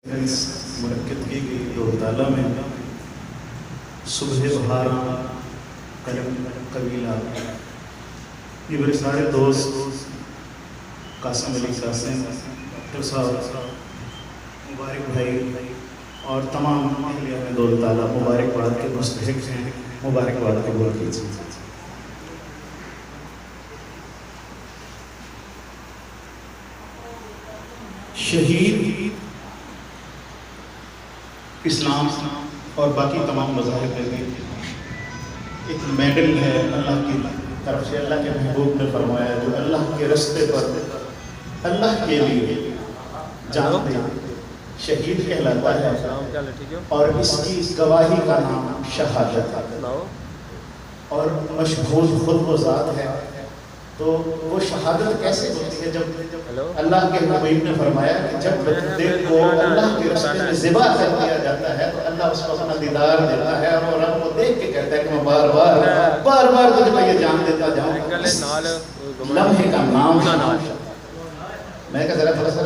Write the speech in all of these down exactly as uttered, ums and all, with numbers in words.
इस मुनक्किद की गई दो ताला में सुबह बहारा, कलम कबीला, ये मेरे सारे दोस्त कासिम अली कासिम, डॉक्टर साहब, मुबारक भाई और तमाम अहलिया में दो ताला मुबारकबाद के मुस्तहिक हैं। मुबारकबाद कबूल कीजिए। शहीद इस्लाम और बाकी तमाम मज़ाहिब में भी एक मेडल है अल्लाह की तरफ से। अल्लाह के महबूब ने फरमाया, जो अल्लाह के रास्ते पर अल्लाह के लिए जान दे, शहीद कहलाता है। और इसकी गवाही का नाम शहादत है। और मशहूद खुद वो ज़ात है। तो वो शहादत कैसे होती है? जब अल्लाह के हबीब ने फरमाया कि जब बंदे को अल्लाह के रास्ते में ज़िबा कर दिया जाता है, तो अल्लाह उसको अपना दीदार देता है और वो रब को देख के कहता है कि मैं बार बार, बार बार तुझ पर ये जान देता जाऊँ। इस लम्हे का नाम शहादत। मैं कहा, जरा थोड़ा सा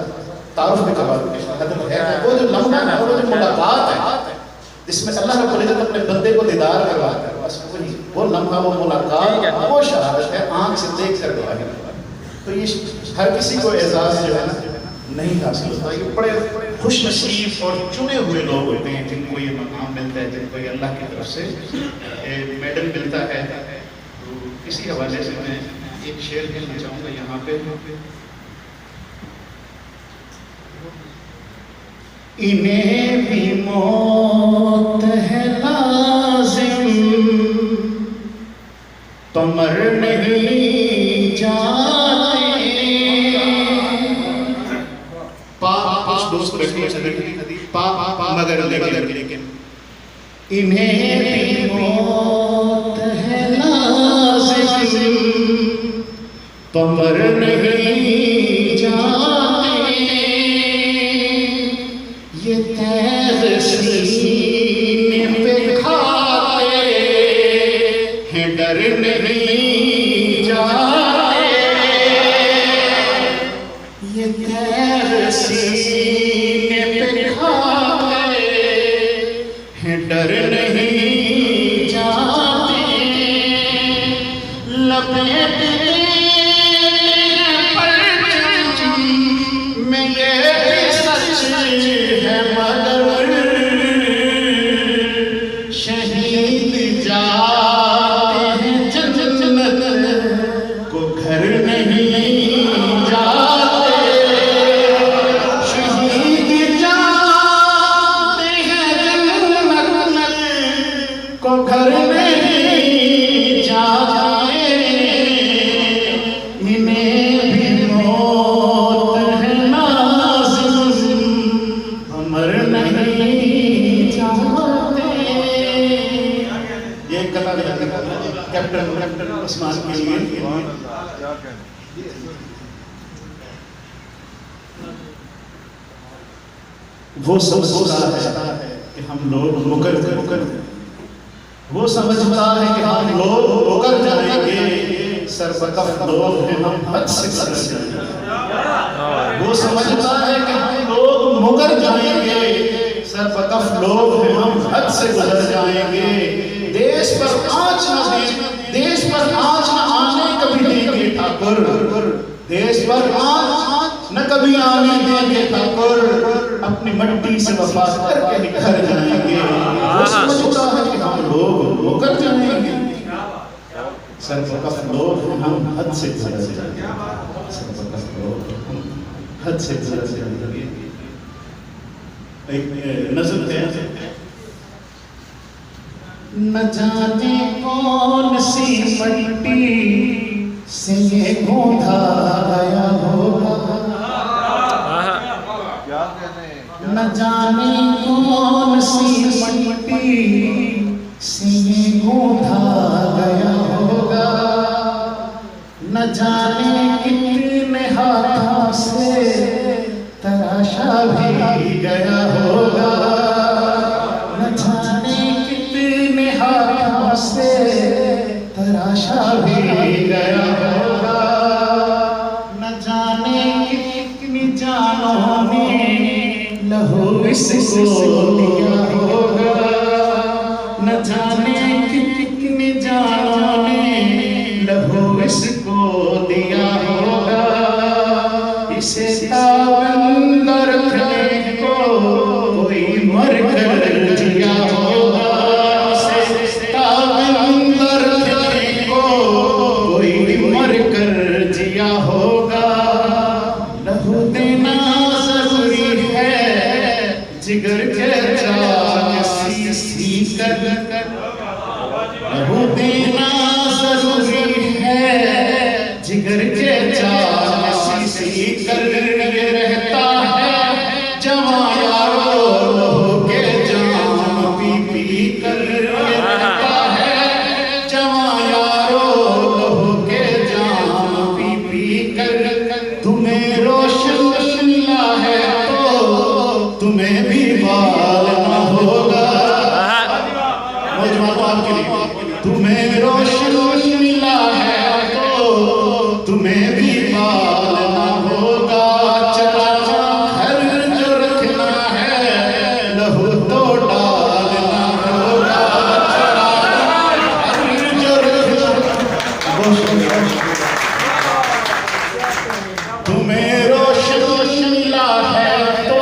तारुफ भी करवा दो कि शहादत है क्या? वो जो लम्हा है, वो जो मुलाकात है, जिसमें अल्लाह रब्बुल इज्जत अपने बंदे को दीदार करवाता है, बस वही, वो लम्हा, वो मुलाकात, ठीक है। वो शहादत है, आंख से देख कर गवाही। तो ये हर किसी को एजाज जो है ना, नहीं हासिल होता। ये बड़े खुशनसीब और चुने हुए लोग होते हैं जिनको ये मकाम मिलता है, जिनको ये अल्लाह की तरफ से, ए, मेडल मिलता है। तो इसी हवाले से मैं एक शेर कहना चाहूँगा यहाँ पे। इन्हें भी मौत है लाजिम, तो मर नहीं जाते। पा, कुछ दोस्त बैठे हैं, पा, पा, मगर लेकिन, लेकिन इन्हें भी मौत है लाजिम, तो मर नहीं जाते। ये तैर सीने पे खाते हैं, डर नहीं जाते। ये तैर सीने पे खाते हैं, डर नहीं जाते। लपेटते हैं परचम में, ये भी सच है मगर शहीद जाते हैं जन्नत को, घर नहीं जाते। शहीद जाते हैं जन्नत को, घर नहीं जाते। इन्हें भी मौत है लाजिम, मर नहीं जाते। ये कला, कैप्टन, कैप्टन उस्मान के लिए। वो समझता है कि हम लोग मुकर, मुकर, वो समझता है कि हम लोग मुकर जाएंगे, सर बकफ लोग हैं, हम हद से गुजर जाएंगे। वो समझता है कि हम लोग मुकर जाएंगे, सर बकफ लोग हैं, हम हद से गुजर जाएंगे। देश पर आँच न दे, देश पर आँच न आने कभी देंगे ठाकुर, देश पर आँच न कभी आने देंगे ठाकुर, अपनी मट्टी से वफा करके निखर जाएंगे। वो समझता है कि हम लोग मुकर जाएंगे, सर बकफ लोग हैं, हम हद से गुजर जाएंगे, सर बकफ लोग हैं, हम हद से गुजर जाएंगे। एक, ए, नज़म है। न जाने कौन सी मट्टी से ये गूंथा गया होगा, न जाने कौन सी मट्टी से ये गूंथा गया होगा। न जाने कितने हाथों से तराशा भी गया होगा, न जाने कितने हाथों से तराशा भी गया होगा, न जाने कितनी जानों ने लहू इसको दिया होगा, न जाने कितने जानों ने लहू इसको दिया होगा। इसे ताबंद रखने को कोई मर कर जिया होगा, इसे ताबंद रखने को कोई मर कर जिया होगा। लहू देना जरूरी है, जिगर के चाक सी सी कर। लहू देना जरूरी है, जिगर के चाक सी सी कर। ये रहता है जवां यारो, लहू के जाम पी पी कर। ये रहता है जवां यारो, लहू के जाम पी पी कर। तुम्हें रोशन मिला है तो तुम्हें भी पालना होगा। नौजवानों, आपके लिए, तुम्हें रोशन मिला है तो तुम्हें भी पालना होगा। चरागाह घर जो रखना है, लहू तो डालना होगा। चरागाह घर जो रखना, बहुत सुंदर। तुम्हें रोशन मिला है तो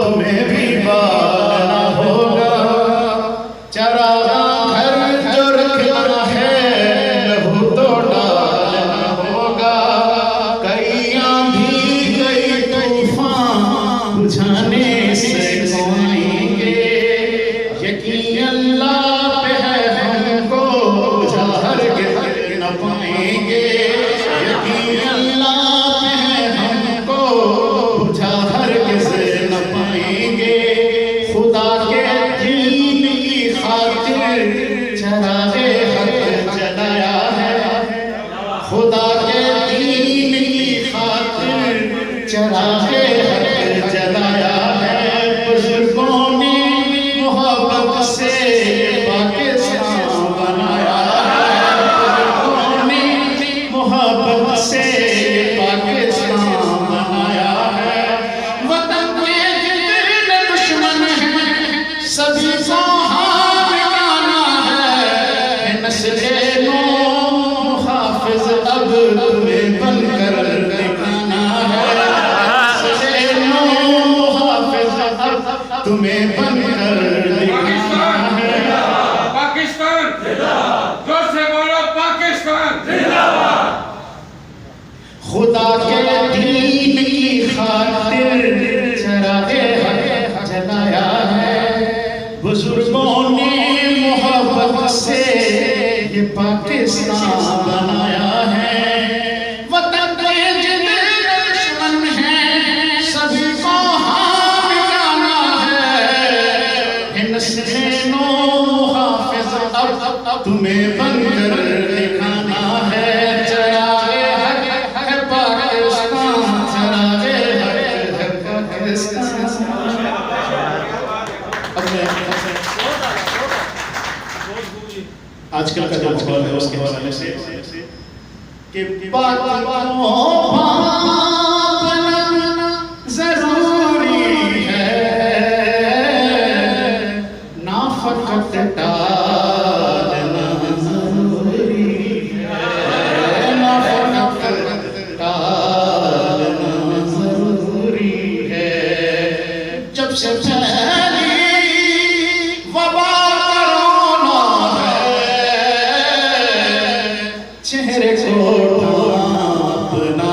तुम्हें भी पालना होगा। चरागाह घर जो रखना है, लहू तो डालना होगा। कई आंधी, कई तूफान बुझाने से कौन आएंगे? यकीन अल्लाह पे है हमको, बुझा हरगिज न पाएंगे। यकीन अल्लाह पे है हमको, बुझा हरगिज न पाएंगे। खुदा के दीन की खातिर चरागे हक जलाया है। खुदा के दीन की खातिर चरागे हक जलाया है। बुजुर्गों ने मोहब्बत से पाकिस्तान बनाया है। बुजुर्गों ने मोहब्बत से पाकिस्तान बनाया है। वतन के जितने दुश्मन हैं, सभी को हाथ मिलाना है। नस्ल नौ मुहाफिज अब तुम्हें बनकर दिखाना है। नस्ल नौ मुहाफिज अब तुम्हें बनकर दिखाना है। पाकिस्तान जिंदाबाद। जोर से बोलो, पाकिस्तान जिंदाबाद। खुदा के दीन की खातिर चरागे हक जलाया है। बुजुर्गों ने मोहब्बत से ये पाकिस्तान बनाया है। वतन के जितने दुश्मन हैं, सभी को हाथ मिलाना है। नस्ल नौ मुहाफिज अब तुम्हें बनकर दिखाना है। चरागे हक है पाकिस्तान, चरागे हक है पाकिस्तान। अब मैं आजकल का जो माहौल है, उसके हवाले से कि पाक को पाप बनना जरूरी है, ना फकत टालना जरूरी है, ना फकत टालना जरूरी है। जब से फैली वबा कोरोना है, चेहरे को ढांपना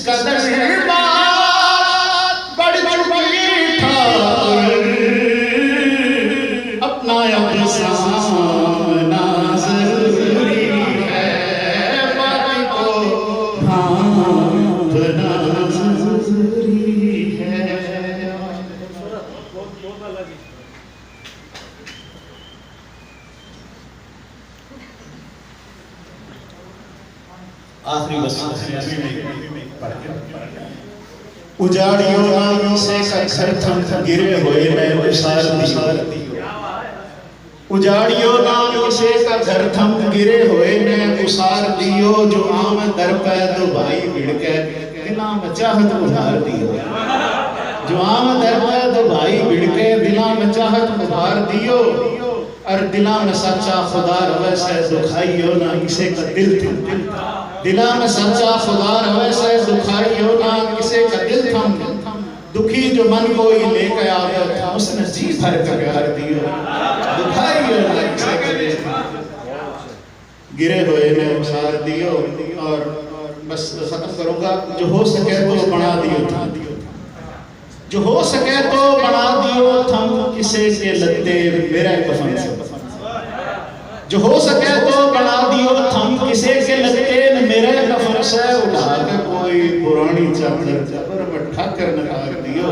कदर बात बढ़ चुकी ठाकुर, अपना अब सामना जरूरी है, बात को भांपना जरूरी है। आखिरी बस पढ़ के। उजाड़ियो ना किसे का घर थम, गिरे हुए ने उसार दियो। उजाड़ियो ना किसे का घर थम, गिरे हुए ने उसार दियो। जो आम दर पे दो भाई भिड़के, दिलां में चाहत उधार दियो। जो आम दर पे दो भाई भिड़के, दिलां में चाहत उधार दियो। और दिलां में सच्चा खुदा रवे से, दुखाइयो ना किसे का दिल थम। दिलां में सच्चा खुदा रवे से, दुखाइयो ना किसे का दिल थम। दुखी जो मन कोई लेके आवे, थम उसने जी भर के प्यार दियो। दुखाइयो ना किसे का दिल थम। गिरे हुए ने उसार दियो। और बस खत्म करूंगा, जो हो सके तो बना दियो थम। जो हो सके तो बना दियो थम किसे के लत्ते मेरे कफन से। जो हो सके तो बना दियो थम किसे के लत्ते मेरे कफन से। उठा के कोई पुरानी चादर कब्र में ठाकर नकार दियो।